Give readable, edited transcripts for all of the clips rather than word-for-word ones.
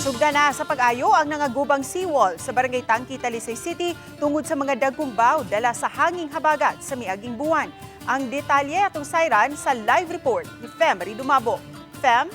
Sugda na sa pag-ayo ang nangagubang seawall sa Barangay Tangki, Talisay City tungod sa mga dagkong baw dala sa hanging habagat sa miaging buwan. Ang detalye atong sayran sa live report ni Femery Dumabo. Fem?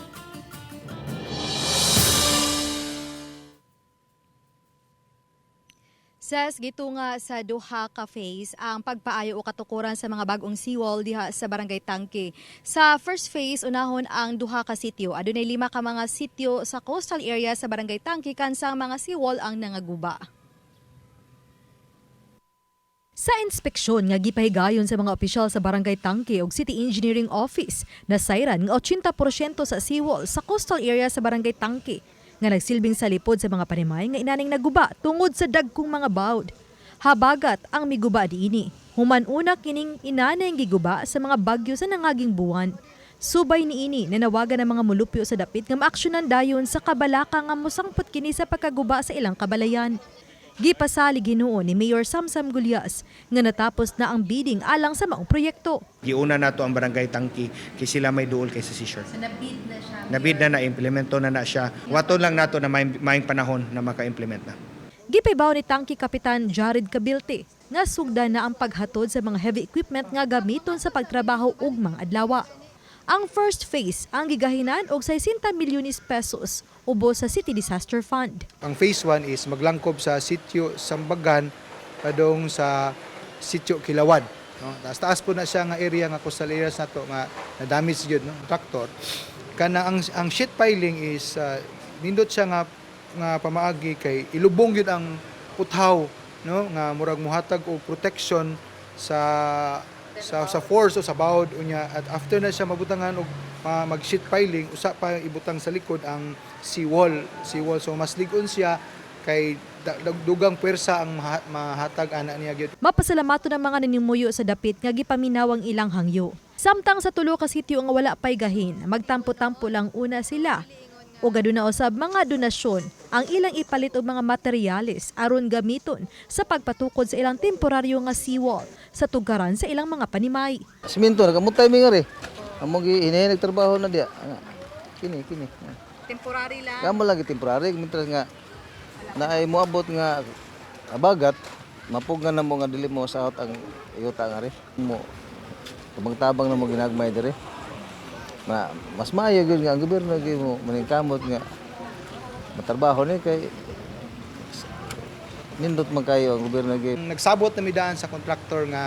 Ses, gitunga sa duha ka phase ang pagpaayo o katukuran sa mga bagong seawall diha sa Barangay Tangke. Sa first phase, unahon ang duha ka sitio. Adunay 5 ka mga sitio sa coastal area sa Barangay Tangke kansang mga seawall ang nangaguba. Sa inspeksyon nga gipahigayon sa mga opisyal sa Barangay Tangke ug City Engineering Office, nasayran nga 80% sa seawall sa coastal area sa Barangay Tangke nga nagsilbing sa lipod sa mga panimay nga inaning naguba tungod sa dagkong mga bawd. Habagat ang miguba diini. Human una kining inanay giguba sa mga bagyo sa nangaging buwan. Subay niini nanawagan ang mga mulupyo sa dapit nga maaksyonan dayon sa kabalaka nga mosangpot kini sa pagkaguba sa ilang kabalayan. Gipasalig hinuon ni Mayor Samsam Gulyas nga natapos na ang bidding alang sa maong proyekto. Giuna nato ang Barangay Tangki kay sila may duol kaysa seashore. So nabid na siya. Nabid na na-implemento na na siya. Waton lang nato na maayong panahon na maka-implement na. Gipahibaw ni Tangki Kapitan Jared Cabilte nga sugda na ang paghatod sa mga heavy equipment nga gamiton sa pagtrabaho ug mga adlaw. Ang first phase ang gigahinan og 60 milyones pesos ubos sa City Disaster Fund. Ang phase 1 is maglangkob sa sitio Sambagan padung sa sitio Kilawad, no? Taas taas po na siya nga area nga coastal areas nato nga na damage gyud, no, tractor. Kana ang sheet piling is nindot siya nga nga pamaagi kay ilubong gyud ang puthaw, no, nga murag muhatag og protection sa force o sa bawod unya, at after na siya mabutangan og mag sheet piling, usa pa ibutang sa likod ang seawall, so mas lig-on siya kay dugang puwersa ang mahatag ana niya gyud. Mapasalamato ng mga nanimuyo sa dapit nga gipaminaw ang ilang hangyo. Samtang sa tulo ka sitio nga wala pay gahin, magtampo-tampo lang una sila. O aduna usab mga donasyon ang ilang ipalit og mga materyales aron gamiton sa pagpatukod sa ilang temporaryo nga seawall sa tugaran sa ilang mga panimay. Simento nagamutay mi ngari. Amo gi hinay nagtrabaho na diya. Kini kini. Temporary lang. Kamo lang temporary mientras nga naay moabot nga abagat mapugan na mo nga dili mo saot ang yuta ngari. Mo tabang-tabang na mo ginagmay diri. Ma, mas maayo gyud nga ang gobyerno gyud mo maningkamot nga matrabaho ni kay nindot man kayo ang gobyerno gyud. Nagsabot na midaan sa contractor nga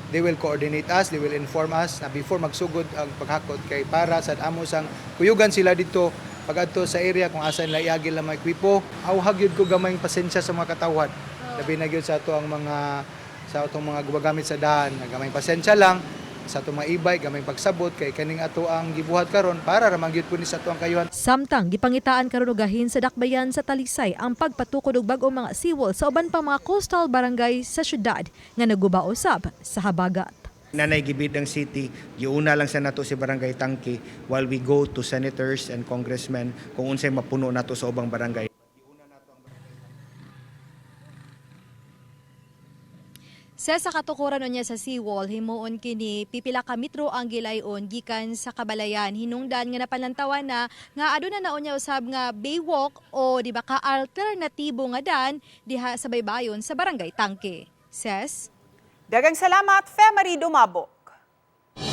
they will coordinate us, they will inform us na before magsugod ang paghakot kay para sa amo sang kuyugan sila dito pagadto sa area kung asa nila iagil ang mga ekwipo. Awhag gyud ko gamayng pasensya sa mga katawhan. Labi na gyud sa ato ang mga sa atong mga gumagamit sa daan, gamayng pasensya lang sa atong mga e-bike, gamayng pagsabot kay kaning ato ang gibuhat karon para ra man gyud pud ni sa ato ang kayuhan. Samtang gipangitaan karon og gahin sa dakbayan sa Talisay ang pagpatukod og bag-ong mga seawall sa uban pang mga coastal barangay sa syudad nga naguba usab sa habagat. Nanay gibid ang city, giuna lang sa nato si Barangay Tangki while we go to senators and congressmen kung unsay mapuno nato sa ubang barangay. Sa katukuran unya sa seawall, himuon kini pipila ka metro ang gilayon gikan sa kabalayan. Hinungdan nga napanlantawan na nga aduna na unya usab nga baywalk o di ba ka alternatibo nga dan diha sa baybayon sa Barangay Tangke. Ses. Dagang salamat, Femery Dumabo.